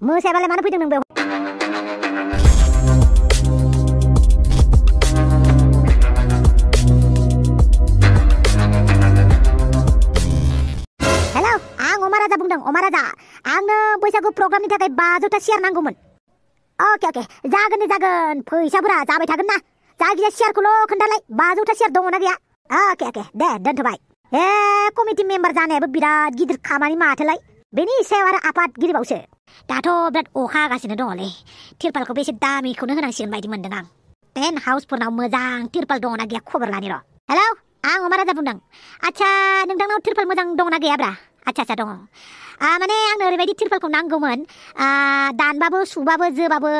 मोसायाबालाय मानो फैदों नों बेयाव? हेलौ, आं अमा राजा बुंदों, अमा राजा। आंनो बैसागु प्रग्रामनि थाखाय 500टा शेयार नांगौमोन। अके जागोन दे जागोन, फैसाफोरा जाबाय थागोन ना। जायखिजाया शेयारखौल' खोन्थालाय, 500टा शेयार दङना गैया? अके दे दोनथ'बाय। कमिटि मेम्बार जानायाबो बिराद गिदिर खामानि माथोलाय। बेनि सायाव आरो आफादगिरिबावसो। दाथ' बिराद अखा हागासिनो दङलै। तिरपालखौबो एसे दामिखौनो होनांसिगोन बायदि मोनदों आं। टेन्ट हाउसफोरनाव मोजां तिरपाल दङना गैया खबर लानि र'। हेलौ, आं अमा राजा बुंदों। आच्छा, नोंथांनाव तिरपाल मोजां दङना गैयाब्रा? आच्छा दङ। माने आंनो ओरैबायदि तिरपालखौ नांगौमोन, दानबाबो सुबाबो जोबाबो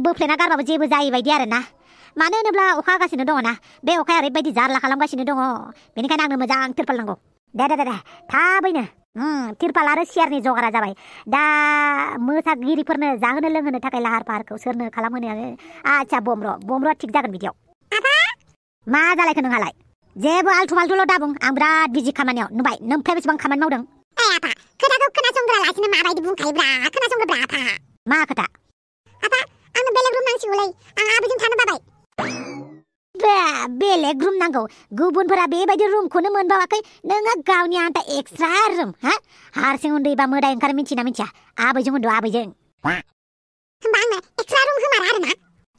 बोफ्लेना गारबाबो जेबो जायै बायदि आरो ना। मानो होनोब्ला अखा हागासिनो दङ ना। बे अखाया ओरैबायदि जारला खालामगासिनो दङ। बेनिखायनो आंनो मोजां तिरपाल नांगौ। दे थाबैनो। तिरपाल आरो सियारनि जगारा जाबाय। दा मोसागिरिफोरनो जाहोनो लोंहोनो थाखाय लाहार फाहारखौ सोरनो खालामहोनो? आच्छा, बमब्र'आ थिग जागोन बिदियाव। मा जालायखो नोंहालाय? जेबो आल्थु फाल्थुल' दाबुं, आं बिराद बिजि खामानियाव। नुबाय, नोंफ्राय बेसेबां खामानि मावदों? आपा, खोथाखौ खोनासंग्रालासिनो माबायदि बुंखायोब्रा? खोनासंग्रा आपा। मा खोथा? आपा, आंनो बेलेग रुम नांसिगौलै। आं आबैजों थानो बाबाय। बेलेग रुम नांगौ? गुबुनफोरा बेबायदि रुमखौनो मोनबावाखै, नोङो गावनि आन्था एक्सट्रा रुम? हारसिं उन्दैबा मोदाय ओंखारो, मिथिना मिथिया? आबैजों उन्दु, आबैजों। होमबा आंनो एक्सट्रा रुम होमारा आरोना?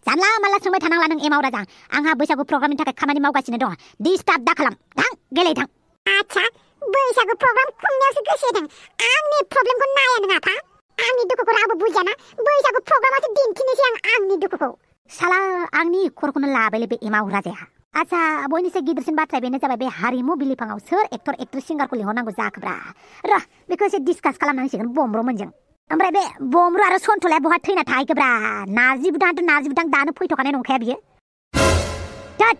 जानला मानला सोंबाय थानांला नों एमाव राजा। आंहा बैसागु प्रग्रामनि थाखाय खामानि मावगासिनो दङ। डिस्टार्ब दा खालाम। थां, गेले थां। आच्छा, बैसागु प्रग्राम खुंनायावसो गोसो होदों। आंनि प्रब्लेमखौ नाया नों आपा। आंनि दुखुखौ रावबो बुजियाना। बैसागु प्रग्रामावसो दिन्थिनोसै आंनि दुखुखौ। साला, आंनि खर'खौनो लाबायलै बे एमाव राजाया। आच्छा, बयनिसाय गिदिरसिन बाथ्राया बेनो जाबाय, बे हारिमु बिलिफाङाव सोर एक्टर एक्ट्रेस सिंगारखौ लिंहरनांगौ जाखोब्रा? र' बेखौ एसे डिसकास खालामनांसिगोन बमब्र'मोनजों। ओमफ्राय बे बमब्र' आरो सन्थलाया बहा थैना थाहैखोब्रा? नारजि बुदां दानो फैथ'खानाय नंखाया बियो।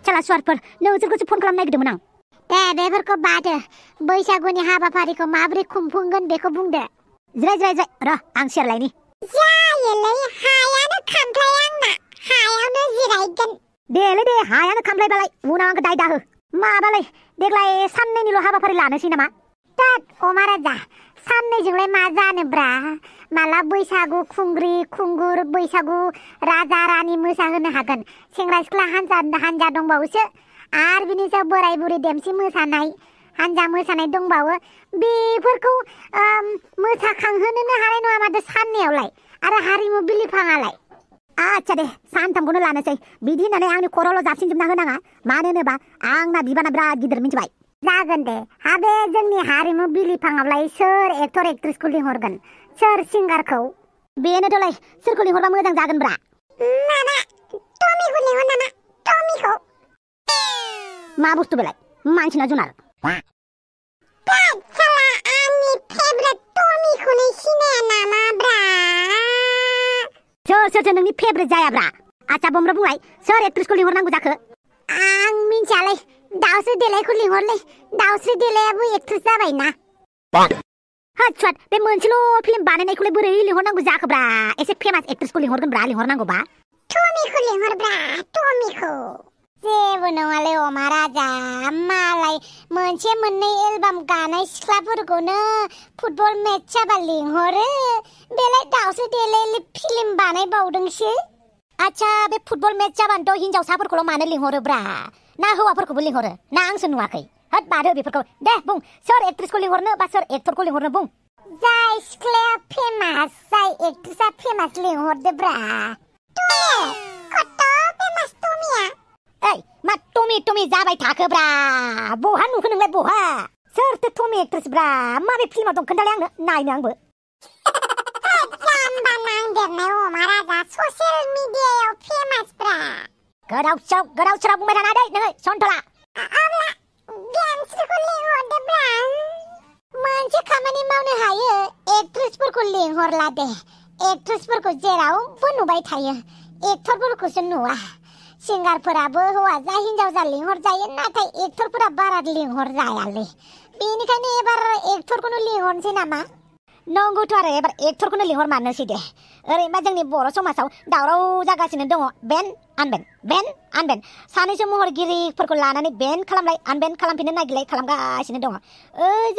साला सुवारफोर, नोंसोरखौसो फन खालामनो नागिरदोंमोन आं। दे बेफोरखौ बादो। बैसागुनि हाबाफारिखौ माबोरै खुंफुंगोन बेखौ बुंदो। जिराय र', आं शेयार लायनि। जायोलै, हायानो खामफ्लाय आंना। हायावनो जिरायगोन। दे हायानो खामफ्लायबालाय उनाव आंखौ दाय दाहो। माबालाय, देग्लाय साननैनिल' हाबाफारि लानोसै नामा? तात अमा राजा, साननैजोंलाय मा जानोब्रा? माला बैसागु खुंग्रि खुंगुर बैसागु राजा रानि मोसाहोनो हागोन? सेंग्रा सिख्ला हान्जा दंबावोसो। आरो बिनि सायाव बोराय बुरै देमसि मोसानाय हान्जा मोसानाय दंबावो। बेफोरखौ मोसाखांहोनोनो हानाय नङा माथो साननैयावलाय। आरो हारिमु बिलिफाङालाय? आच्छा दे, सानथामखौनो लानोसै। बिदि होननानै आंनि खर'ल' जाबसिनजोबना होनाङा। मानो होनोबा आंना बिबाना बिराद गिदिर, मिथिबाय? जागोन दे। बे जोंनि हारिमु बिलिफाङावलाय सोर एक्टर एक्ट्रेसखौ लिंहरगोन? सोर सिंगारखौ? बेनोथ'लाय, सोरखौ लिंहरबा मोजां जागोनब्रा? माबा टमिखौ लिंहर नामा? टमिखौ। मा बुस्थु बेलाय? मानसिना जुनार? साला, आंनि फेभरेट टमिखौनो सिनाया नामाब्रा? सोर नोंनि फेभरेट जायाब्रा? आच्छा, बमब्र' बुंलाय, सोर एक्ट्रेसखौ लिंहरनांगौ जाखो? आं मिन्थियालै। दाउस्रि देलायखौ लिंहरलै। दाउस्रि देलायाबो एक्ट्रेस जाबायना। हाट, बे मोनसेल' फिल्म बानायनायखौलाय बोरै लिंहरनांगौ जाखोब्रा? एसे फेमास एक्ट्रेसखौ लिंहरगोनब्रा लिंहरनांगौबा। टमिखौ लिंहरब्रा, टमिखौ। जेबो नङालै अमा राजा, मालाय मोनसे मोननै एलबाम गानाय सिख्लाफोरखौनो फुटबल मेच जाबा लिंहरो। बेलाय दाउस्रि देलाय फिल्म बानायबावदोंसो। आच्छा, बे फुटबल मेच जाबानोथ' हिन्जावसाफोरखौल' मानो लिंहरोब्रा? ना हौवाफोरखौबो लिंहरो? ना आंसो नुवाखै? होद, बादो बेफोरखौ। दे बुं, सोर एक्ट्रेसखौ लिंहरनो बा सोर एक्टरखौ लिंहरनो बुं। जाय सिख्लाया फेमास, जाय एक्ट्रेसा फेमास लिंहरदोब्रा। कत फेमास टमिया? ओइ, मा टमि जाबाय थाखोब्रा? बहा नुखो नोंलाय, बहा? सोरथो टमि एक्ट्रेसब्रा? माबे फिल्माव दं खोन्थालाय आंनो, नायनो आंबो। जाम्बा नांदेरनाय अमा राजा, ससियेल मिडियायाव फेमासब्रा। गोदाव सोराव बुंबाय थाना दै नोङो, सन्थला। अब्ला डेन्सफोरखौ लिंहरदोब्रा। मोनसे खामानि मावनो हायो, एक्ट्रेसफोरखौ लिंहरला दे। एक्ट्रेसफोरखौ जेरावबो नुबाय थायो, एक्टरफोरखौसो नुवा। सिंगारफोराबो हौवा जा हिन्जाव जा लिंहरजायो, नाथाय एक्टरफोरा बारा लिंहरजायालै। बेनिखायनो एबार एक्टरखौनो लिंहरनोसै नामा? नंगौथ' आरो एबार एक्टरखौनो लिंहरमारनोसै दे। ओरैनोबा जोंनि बर' समाजाव दावराव जागासिनो दङ बेन आनबेन सानैसो महरगिरिफोरखौ लानानै बेन खालामलाय आनबेन खालामफिननो नागिरलाय खालामगासिनो दङ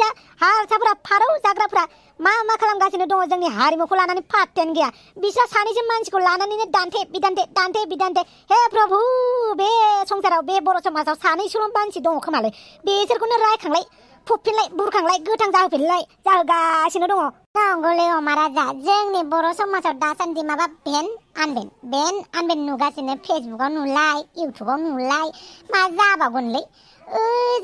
जा हारसाफोरा फारौ जाग्राफोरा मा खालामगासिनो दङ जोंनि हारिमुखौ लानानै पात्तेन गैया बिसा सानैसो मानसिखौ लानानैनो दान्थे बिदान्थे हे प्रभु बे संसाराव बे बर' समाजाव सानैसोल' मानसि दङ खोमालै बेसोरखौनो रायखांलाय फुफिनलाय बुरखांलाय गोथां जाहोगासिनो दङ नंगौलै अमा राजा जोंनि बर' समाजाव दासान्दि माबा बेन आनबेन नुगासिनो फेसबुकाव नुलाय इउटुबाव नुलाय मा जाबावगोनलै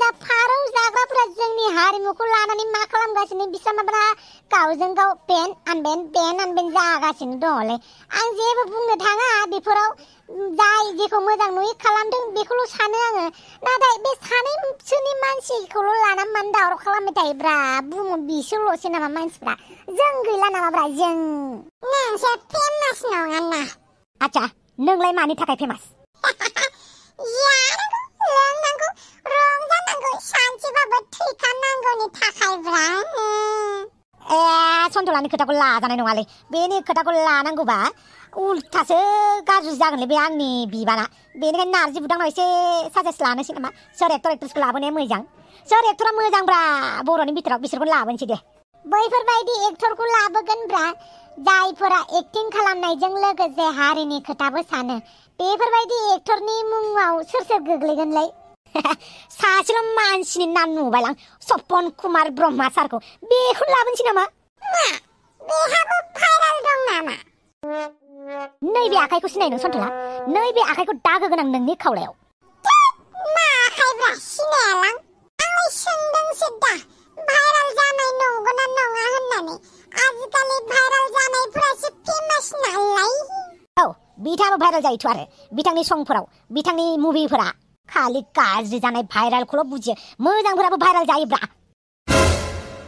जा फारौ जाग्राफोरा जोंनि हारिमुखौ लानानै मा खालामगासिनो बिसा माबा गावजों गाव बेन आनबेन जागासिनो दङलै आं जेबो बुंनो थाङा बेफोराव जाय जेखौ मोजां नुयो खालामदों बेखौल' सानो आङो नाथाय बे सानैसोनि मानसिखौल' लानानै मानो दावराव खालामबाय थायोब्रा बुङो बिसोरल'सो नामा मानसिफ्रा जों गैला नामाब्रा जों नोंसो फेमास नङा ना आच्छा नोंलाय मानि थाखाय फेमास जानांगौ लोंनांगौ रंजानांगौ सानसेबाबो थैखानांगौनि थाखायब्रा सन्थलानि खोथाखौ लाजानाय नङालै बेनि खोथाखौ लानांगौबा उल्थासो गाज्रि जागोनलै बे आंनि बिबाना बेनिखायनो नारजि बुदांनाव एसे साजेस्ट लानोसै नामा सोर एक्टर एक्ट्रेसखौ लाबोनाया मोजां सोर एक्टरा मोजांब्रा बर'नि बिथोराव बिसोरखौ लाबोनोसै दे बैफोरबायदि एक्टरखौ लाबोगोनब्रा जायफोरा एक्टिं खालामनायजों लोगोसे हारिनि खोथाबो सानो बेफोरबायदि एक्टरनि मुङाव सोर गोग्लैगोनलै सासेल' मानसिनि नाम नुबायलां सपन कुमार ब्रह्मा सारखौ बेखौ लाबोनोसै नामा बेहाबो भाइराल दं नामा नैबे आखाइखौ सिनायनो सन्थला नैबे आखाइखौ दागो गोनां नोंनि खावलायाव मा आखाइब्रा सिनायालां आंलाय सोंदोंसो दा भाइराल जानाय नंगौना नङा होननानै आजिखालि भाइराल जानायफोरासो फेमास नालाय औ बिथाङाबो भाइराल जायोथ' आरो बिथांनि संफोराव बिथांनि मुभिफोरा खालि गाज्रि जानाय भाइरालखौल' बुजियो मोजांफोराबो भाइराल जायोब्रा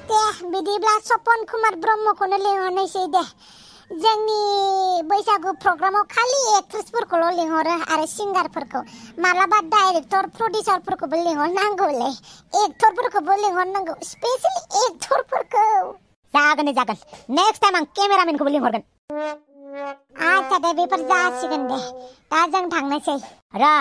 दे बिदिब्ला सपन कुमार ब्रह्मखौनो लिंहरनोसै दे जोंनि बैसागु प्रग्रामाव खालि एक्ट्रेसफोरखौल' लिंहरो आरो सिंगारफोरखौ मालाबा डाइरेक्टर प्रडिउसारफोरखौबो लिंहरनांगौलै एक्टरफोरखौबो लिंहरनांगौ स्पेशेलि एक्टरफोरखौ जागोन नेक्स्ट टाइम आं केमेरामेनखौबो लिंहरगोन आच्छा दे बेफोर जासिगोन दे दा जों थांनोसै रा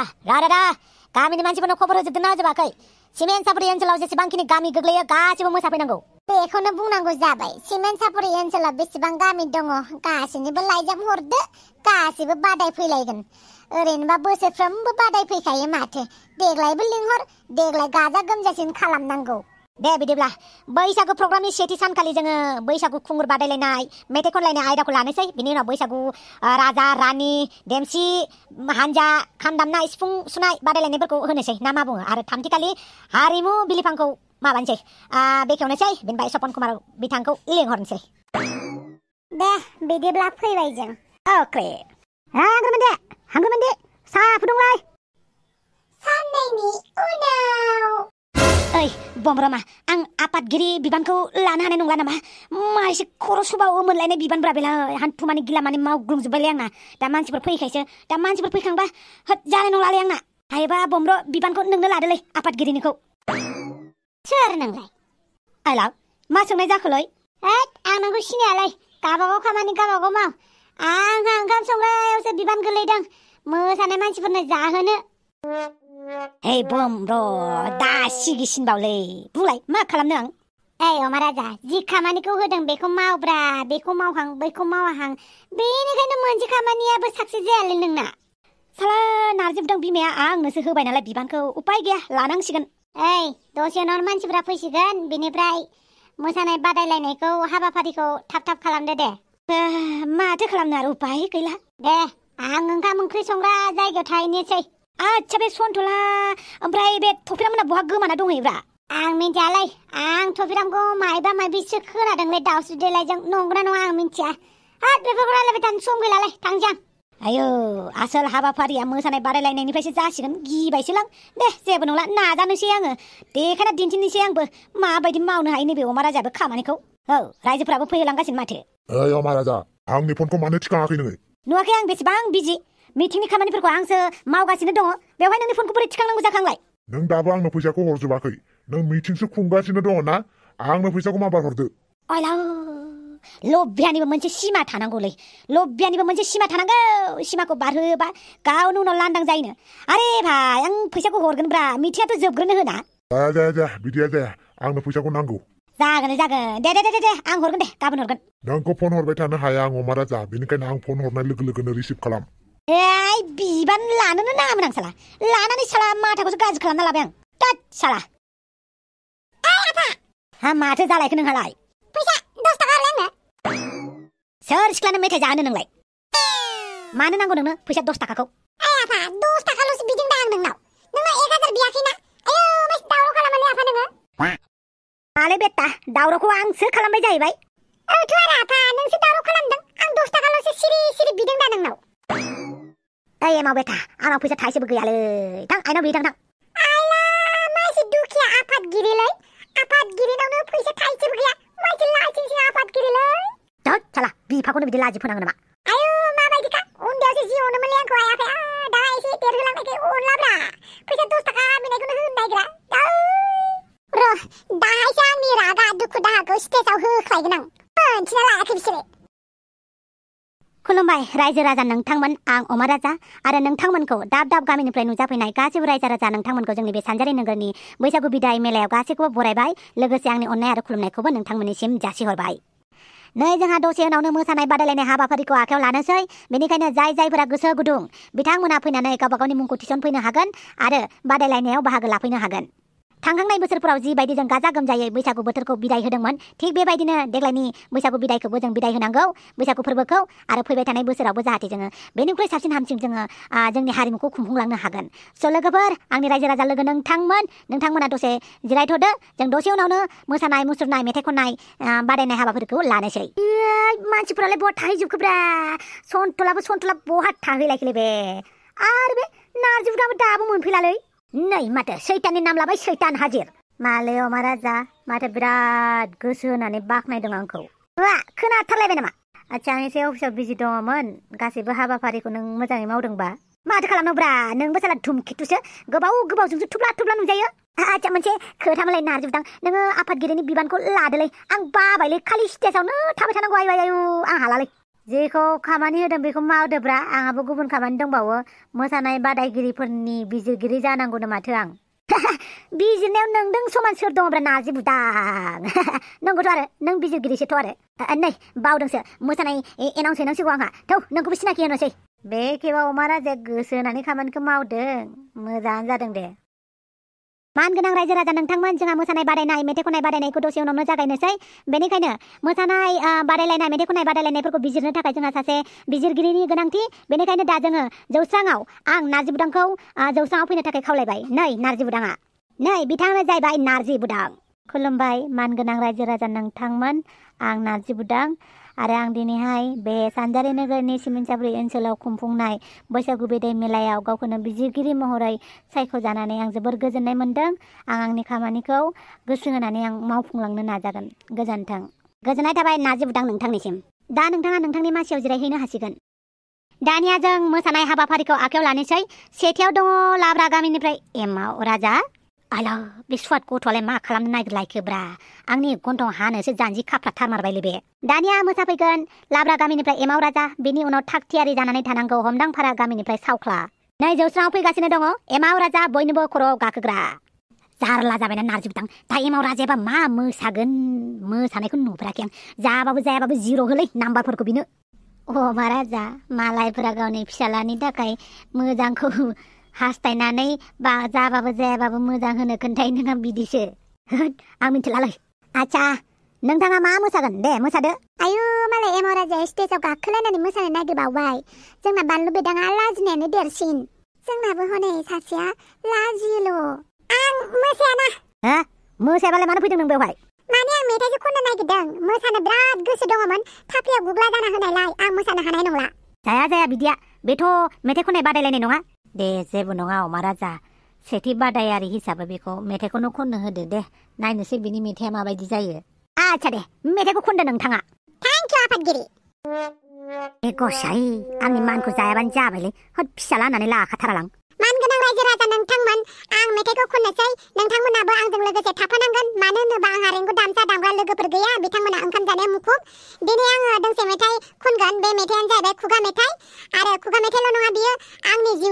गामिनि मानसिफोरनो खबर होजोबदोंना होजोबाखै सिमेन्ट सापरि ओनसोलाव जेसेबांखिनि गामि गोग्लैयो गासिबो मोसाफैनांगौ बेखौनो बुंनांगौ जाबाय सिमेन्ट सापरि ओनसोलाव बेसेबां गामि दङ गासिनिबो लाइजाम हरदो गासिबो बादाय फैलायगोन ओरैनोबा बोसोरफ्रोमबो बादाय फैखायो माथो देग्लायबो लिंहर देग्लाय गाजा गोमजासिन खालामनांगौ दे बिदिब्ला बैसागु प्रग्रामनि सेथि सानखालि जोङो बैसागु खुंगुर बादायलायनाय मेथाइ खनलायनाय आयदाखौ लानोसै बिनि उनाव बैसागु राजा रानि देमसि हानजा खाम दामनाय सिफुं सुनाय बादायलायनायफोरखौ होनोसै ना मा बुङो आरो थामथिखालि हारिमु बिलिफांखौ माबानोसै बेखेवनोसै बेनिफ्राय सपन कुमार बिथांखौ लिंहरनोसै दे बिदिब्ला फैबाय जों अके हांगोमोन दे साहा फुदुंलाय साननैनि उनाव ओइ बमब्रमा आं आफादगिरि बिबानखौ लानो हानाय नंला नामा मा एसे खर' सुबावो मोनलायनाय बिबानब्रा बेलाय हान्थुमानि गिलामानि मावग्लुंजोब्बायलै आंना दा मानसिफोर फैखायसो दा मानसिफोर फैखांबा होद जानाय नंलालै आंना हायोबा बमब्र बिबानखौ नोंनो लादोलै आफादगिरिनिखौ सोर नोंलाय आइलाव मा सोंनाय जाखोलै होद आं नोंखौ सिनायालै गावबागाव खामानि गावबागाव माव आंहा ओंखाम संग्रायावसो बिबान गोलैदों मोसानाय मानसिफोरनो जाहोनो Hei bom bro, दा सिगिसिनबावलै बुंलाय मा खालामनो आं ओइ अमा राजा जि खामानिखौ होदों बेखौ मावब्रा बेखौ मावहां बैखौ मावाहां बेनिखायनो मोनसे खामानियाबो साक्सेस जायालै नोंना साला नारजिबदां बिमाया आंनोसो होबाय नालाय बिबानखौ उपाय गैया लानांसिगोन ओइ दसे उनाव मानसिफ्रा फैसिगोन बेनिफ्राय मोसानाय बादायलायनायखौ हाबाफारिखौ थाब खालामदो दे माथो खालामनो आरो उपाय गैला दे आं ओंखाम ओंख्रि संग्रा जायगायाव थाहैनोसै आच्छा बे सन्थला ओमफ्राय बे थफिरामोना बहा गोमाना दंहैब्रा आं मिन्थियालै आं थफिरामखौ मायबा मायबिसो खोनादोंलै दावस्रि देलायजों नंगौना नङा आं मिन्थिया हाथ बेफोरखौ रायलायबाय थानो सम गैलालै थांसै आं आयौ आसोल हाबाफारिया मोसानाय बादायलायनायनिफ्रायसो जासिगोन गिबायसोलां दे जेबो नंला नाजानोसै आङो देखायना दिन्थिनोसै आंबो माबायदि मावनो हायो नैबे अमा राजायाबो खामानिखौ औ रायजोफ्राबो फैहोलांगासिनो माथो ओइ अमा राजा आंनि फनखौ मानो थिखाङाखै नोङो नुवाखै आं बेसेबां बिजि मिटिंनि खामानिफोरखौ आंसो मावगासिनो दङ बेवहाय नोंनि फनखौ बोरै थिखांनांगौ जाखांलाय नों दाबो आंनो फैसाखौ हरजोबाखै नों मिटिंसो खुंगासिनो दङ ना आंनो फैसाखौ माबार हरदो अयलाव लब्यानिबो मोनसे सिमा थानांगौलै लब्यानिबो मोनसे सिमा थानांगौ सिमाखौ बारहोबा गावनो उनाव लांदां जायोनो आरे भाइ आं फैसाखौ हरगोनब्रा मेथाइयाथ' जोबग्रोनो होना जाया बिदिया जाया आंनो फैसाखौ नांगौ जागोन दे आं हरगोन दे गाबोन हरगोन नोंखौ फन हरबाय थानो हाया आं अमा राजा बेनिखायनो आं फन हरनाय लोगो लोगोनो रिसिभ खालाम एइ बिबान लानोनो नाङामोन आं साला लानानै साला माथाखौसो गाज्रि खालामना लाबाय आं तात साला हा माथो जालायखो नोंहालाय फैसा 10 थाखा हरलाय आंनो सोर सिख्लानो मेथाइ जाहोनो नोंलाय मानो नांगौ नोंनो फैसा 10 थाखाखौ आफा 10 थाखाल'सो बिदों दा आं नोंनाव 1000 बियाखैना आयौ मासे दावराव खालामोलै आफा नोङो आले बेटा दावरावखौ आंसो खालामबाय जाहैबाय औथ' आरो आफा नोंसो दावराव खालामदों आं 10 थाखाल'सो सिरि बिदों दा नोंनाव ओइ एमाव बेटा आंनाव फैसा थाइसेबो गैयालै थां आइनाव बियो थां आइला मासे दुखिया आफादगिरिलै आफादगिरिनावनो फैसा थाइसेबो गैया मासे लाइसेन्सिं आफादगिरिलै थोद साला बिफाखौनो बिदि लाजि फोनाङो नामा आयौ माबायदिखा उन्दैयावसो जि अनोमोनलै आंखौ आइ आफाया दा एसे देरहोलांनायखाय अनलाब्रा फैसा 10 थाखा बिनायखौनो होनो नागिरा र' दाहायसो आंनि रागा दुखु दाहाखौ स्टेजाव होख्लायगोन आं मोनथिना लायाखै बिसोरो खुलुमबाय रायजो राजा नोंथांमोन आं अमा राजा आरो नोंथांमोनखौ दाब दाब गामिनिफ्राय नुजाफैनाय गासैबो रायजो राजा नोंथांमोनखौ जोंनि बे सानजारि नोगोरनि बैसागु बिदाय मेलायाव गासैखौबो बरायबाय लोगोसे आंनि अननाय आरो खुलुमनायखौबो नोंथांमोननिसिम जासिहरबाय नै जोंहा दसे उनावनो मोसानाय बादायलायनाय हाबाफारिखौ आखायाव लानोसै बेनिखायनो जायफोरा गोसो गुदुं बिथांमोना फैनानै गावबा गावनि मुंखौ थिसनफैनो हागोन आरो बादायलायनायाव बाहागो लाफैनो हागोन थांखांनाय बोसोरफोराव जिबायदि जों गाजा गोमजायै बैसागु बोथोरखौ बिदाय होदोंमोन थिग बेबायदिनो देग्लायनि बैसागु बिदायखौबो जों बिदाय होनांगौ बैसागु फोरबोखौ आरो फैबाय थानाय बोसोरावबो जाहाथे जोङो बेनिख्रुइ साबसिन हामसिन जोङो जोंनि हारिमुखौ खुंफुंलांनो हागोन स' लोगोफोर आंनि रायजो राजा लोगो नोंथांमोना दसे जिरायथ'दो जों दसे उनावनो मोसानाय मुसुरनाय मेथाइ खननाय बादायनाय हाबाफोरखौ लानोसै मानसिफोरालाय बहा थाहैजोबखोब्रा सन्थला बहा थाहैलायखोलै बे आरो बे नारजिफोराबो दाबो मोनफैलालै नै माथो सैताननि नाम लाबाय सैतान हाजिर माले अमा राजा माथो बिराद गोसो होनानै बाख्नायदों आंखौ खोनाथारलायबाय नामा आच्छा आं एसे अफिसाव बिजि दङमोन गासैबो हाबाफारिखौ नों मोजाङै मावदोंबा माथो खालामनोब्रा नोंबो साला धुमखिथुसो गोबावजोंसो थुब्ला नुजायो आच्छा मोनसे खोथामोनलाय नारजिबुदां नोङो आफादगिरिनि बिबानखौ लादोलै आं बाबायलै खालि स्टेजावनो थाबाय थानांगौ आयु आं हालालै जेखौ खामानि होदों बेखौ मावदोब्रा आंहाबो गुबुन खामानि दंबावो मोसानाय बादायगिरिफोरनि बिजिरगिरि जानांगौनो माथो आं बिजिरनायाव नोंदों समान सोर दङब्रा नारजि बुदां नंगौथ' आरो नों बिजिरगिरिसोथ' आरो नै बावदोंसो मोसानाय एनाउन्स हैनांसिगौ आंहा थौ नोंखौबो सिनाखि होनोसै बे खेबाव अमा राजाया गोसो होनानै खामानिखौ मावदों मोजाङानो जादों दे मानगोनां रायजो राजा नोंथांमोन जोंहा मोसानाय बादायनाय मेथाइ खननाय बादायनायखौ दसे उनावनो जागायनोसै बेनिखायनो मोसानाय बादायलायनाय मेथाइ खननाय बादायलायनायफोरखौ बिजिरनो थाखाय जोंहा सासे बिजिरगिरिनि गोनांथि बेनिखायनो दा जोङो जौस्राङाव आं नारजि बुदांखौ जौस्राङाव फैनो थाखाय खावलायबाय नै नारजि बुदाङा नै बिथाङानो जाहैबाय नारजि बुदां खुलुमबाय मानगोनां रायजो राजा नोंथांमोन आं नारजि बुदां आरो आं दिनैहाय बे सानजारि नोगोरनि सिमेन्टसाब्रि ओनसोलाव खुंफुंनाय बैसागु बिदाय मेलायाव गावखौनो बिजिरगिरि महरै सायख'जानानै आं जोबोर गोजोननाय मोन्दों आं आंनि खामानिखौ गोसो होनानै आं मावफुंलांनो नाजागोन गोजोन्थों गोजोननाय थाबाय नारजि बुदां नोंथांनिसिम दा नोंथाङा नोंथांनि मासियाव जिरायहैनो हासिगोन दानिया जों मोसानाय हाबाफारिखौ आखायाव लानोसै सेथियाव दङ लाब्रा गामिनिफ्राय एमाव राजा आला बे सुवाद गथ'आलाय मा खालामनो नागिरलायखोब्रा आंनि गन्थं हानोसो जानजि खाफ्रा थारमारबायलै बे दानिया मोसाफैगोन लाब्रा गामिनिफ्राय एमाव राजा बेनि उनाव थाग थियारि जानानै थानांगौ हमदांफारा गामिनिफ्राय सावख्ला नै जौस्राङाव फैगासिनो दङ एमाव राजा बयनोबो खर'आव गाखोग्रा जारला जाबायना नारजि बुदां दा एमाव राजायाबा मा मोसागोन मोसानायखौ नुफेराखै आं जाबाबो जायाबाबो जिर' होलै नाम्बारफोरखौ बिनो अमा राजा मालायफोरा गावनि फिसालानि थाखाय मोजांखौ हास्थायनानै बा जाबाबो जायाबाबो मोजां होनो खोन्थायो नोंहा बिदिसो आं मिथिलालै आच्छा नोंथाङा मा मोसागोन दे मोसादो आयु मालाय एमाव राजाया स्टेजाव गाखोलायनानै मोसानो नागिरबावबाय जोंना बानलु बेदाङा लाजिनायानो देरसिन जोंनाबो हनै सासेया लाजियोल' आं मोसायाना मोसायाबालाय मानो फैदों नों बेवहाय माने आं मेथाइसो खननो नागिरदों मोसानो बिराद गोसो दङमोन थाफ्लियाव गुग्ला जाना होनायलाय आं मोसानो हानाय नंला जाया बिदिया बेथ' मेथाइ खननाय बादायलायनाय नङा दे जेबो नङा अमा राजा सेथि बादायारि हिसाबै बेखौ मेथाइखौनो खननो होदो दे नायनोसै बिनि मेथाइया माबायदि जायो आच्छा दे मेथाइखौ खनदो नोंथाङा थेंक इउ आफादगिरि ए गसाई आंनि मानखौ जायाबानो जाबायलै होद फिसाला होननानै लाखाथारालां मानगोनां रायजो राजा नोंथांमोन आं मेथाइखौ खननोसै नोंथांमोनाबो आंजों लोगोसे थाफानांगोन मानो होनोबा आंहा रेंगु दामसा दामग्रा लोगोफोर गैया बिथांमोना ओंखाम जानायाव मुखुब दिनै आङो दोंसे मेथाइ खनगोन बे मेथाइयानो जाहैबाय खुगा मेथाइ आरो खुगा मेथाइल' नङा बियो आंनि जिउ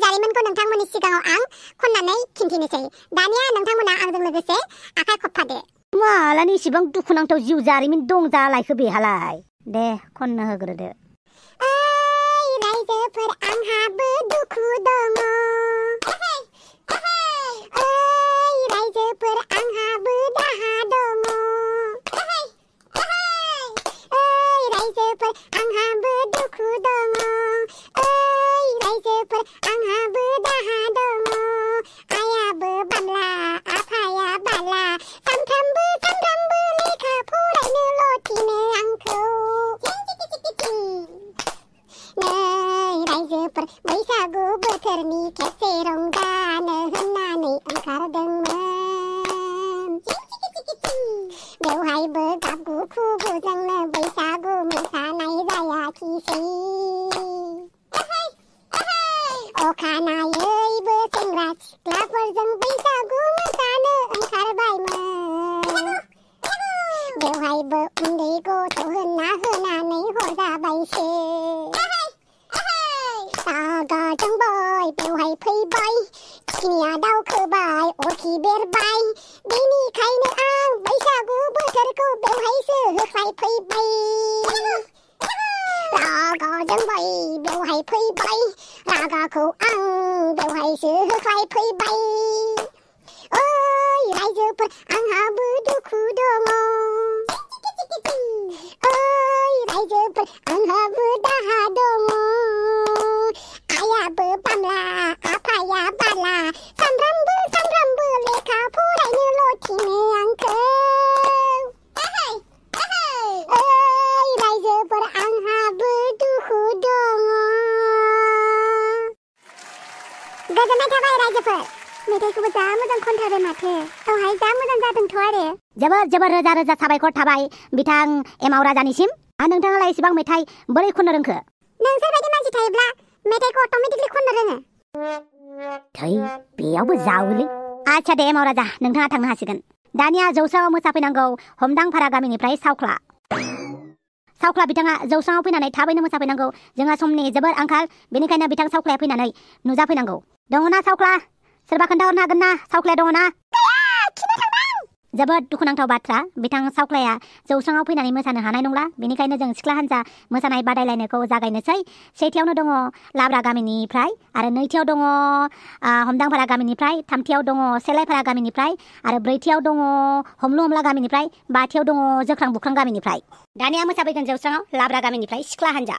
जारिमिनखौ नोंथांमोननि सिगाङाव आं खननानै खिन्थिनोसै दानिया नोंथांमोना आंजों लोगोसे आखाइ खबफादो मालानि इसिबां दुखुनांथाव जिउ जारिमिन दं जालायखो बेहालाय दे खननो होग्रोदो रायजोफोर आंहाबो दुखु दङ रायजोफोर आंहाबो दाहा दङ रायजोफोर आंहाबो दुखु दङ रायजोफोर आंहाबो दाहा दङ आयाबो बाला आफाया बाला सानफ्रामबो लेखा फरायनोल' थिनो आंखौ रायजोफोर बैसागु बोथोरनि खेबसे रंजानो होननानै ओंखारदोंमोन बेवहायबो गाबगु खुगुजोंनो बैसागु मोसानाय जायाखिसै अखानायैबो सेंग्रा सिख्लाफोरजों बैसागु मोसानो ओंखारबायमोन बेवहायबो उन्दै गथ' होननानै हरजाबायसो रागाजों बै बेवहाय फैबाय थिखिनिया दावखोबाय अरखि बेरबाय बेनिखायनो आं बैसागु बोथोरखौ बेवहायसो होख्लायफैबाय रागाजों बै बेवहाय फैबाय रागाखौ आं बेवहायसो होख्लायफैबाय ओइ रायजोफोर आंहाबो दुखु दङ ओइ रायजोफोर आंहाबो दाहा दङ आयाबो बामला आफाया बाला सानफ्रामबो लेखा फरायनोल' थिनो आंखौ ओइ रायजोफोर आंहाबो दुखु दङ गोजोननाय थाबाय रायजोफोर मेथाइखौबो जा मोजां खनथारबाय माथो औहाय जा मोजां जादोंथ' आरो जोबोर रोजा रोजा साबायखर थाबाय बिथां एमाव राजानिसिम नोंथाङालाय इसिबां मेथाइ बोरै खननो रोंखो नोंसोरबायदि मानसि थायोब्ला मेथाइखौ अट'मेटिकलि खननो रोङो थै बेयावबो जावोलै आच्छा दे एमाव राजा नोंथाङा थांनो हासिगोन दानिया जौस्राङाव मोसाफैनांगौ हमदांफारा गामिनिफ्राय सावख्ला बिथाङा जौस्राङाव फैनानै थाबैनो मोसाफैनांगौ जोंहा समनि जोबोर आंखाल बेनिखायनो बिथां सावख्लाया फैनानै नुजाफैनांगौ दङना सावख्ला सोरबा खोन्थाहरनो हागोन ना सावख्लाया दङना जोबोद दुखुनांथाव बाथ्रा बिथां सावख्लाया जौस्राङाव फैनानै मोसानो हानाय नंला बेनिखायनो जों सिख्ला हान्जा मोसानाय बादायलायनायखौ जागायनोसै सेथियावनो दङ लाब्रा गामिनिफ्राय आरो नैथियाव दङ हमदांफारा गामिनिफ्राय थामथियाव दङ सेलायफारा गामिनिफ्राय आरो ब्रैथियाव दङ हमलु हमला गामिनिफ्राय बाथियाव दङ जोख्रां बुख्रां गामिनिफ्राय दानिया मोसाफैगोन जौस्राङाव लाब्रा गामिनिफ्राय सिख्ला हान्जा